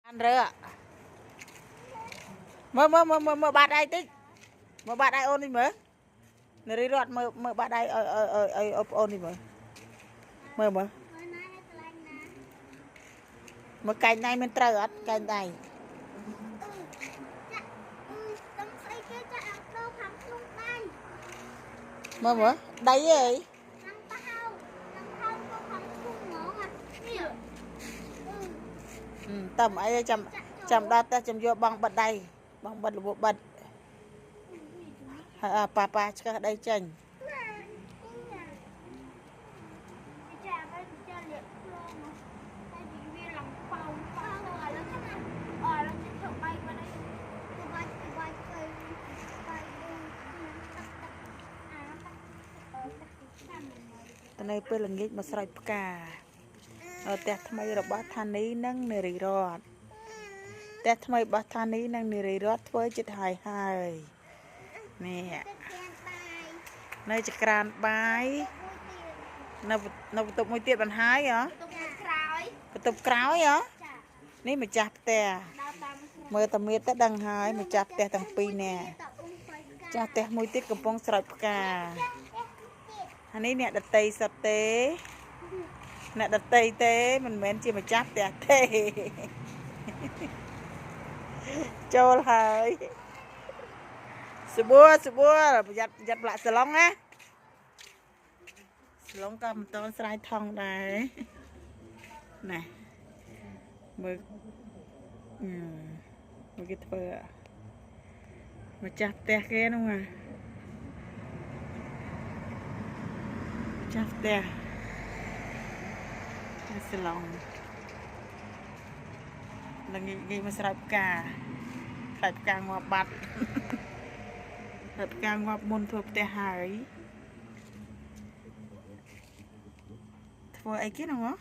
អានរើមើលមើលមើលមើលមើលបាតដៃតិចមើលបាតដៃអូននេះមើលនារីរត់មើលមើលបាតដៃឲ្យឲ្យឲ្យប្អូននេះមើលមើលមើលមើលកែងដៃមិនត្រូវអត់កែងដៃមើលមើលដៃអីតំអីចាំចាំដល់ផ្ទះចាំយកបងបិទដៃបងបិទរបបបិទហើយប៉ាប៉ាឆ្កឹះដីចេញតនៅពេលល្ងាចមកស្រោចផ្កាផ្ទះថ្មីរបស់ថានីនិងនារីរតផ្ទះថ្មីរបស់ថានីនិងនារីរតធ្វើចិត្តហើយហើយនេះនៅចក្រានបាយនៅនៅបន្ទប់មួយទៀតបានហើយហ៎បន្ទប់ក្រោយហ៎នេះម្ចាស់ផ្ទះមើលតាមៀតទៅដឹងហើយម្ចាស់ផ្ទះទាំងពីរនាក់ចាស់ផ្ទះមួយទៀតកំពុងស្រោចផ្កាអានេះអ្នកដតីសុទ្ធទេអ្នកដតីទេមិនមែនជាម្ចាស់ផ្ទះទេចូលហើយស្បួរស្បួរប្រយ័ត្នប្រយ័ត្នប្រឡាក់សាឡុងណាសាឡុងក៏មិនតន់ស្រ័យថងដែរណាមើលមើលគេធ្វើម្ចាស់ផ្ទះគេនោះណាចាស់ផ្ទះសាឡុងល្ងាចងាយមកស្រោចផ្កាខ្លាចផ្កាងាប់បាត់ខ្លាចផ្កាងាប់មុនធ្វើផ្ទះហើយធ្វើអីគេហ្នឹងហ៎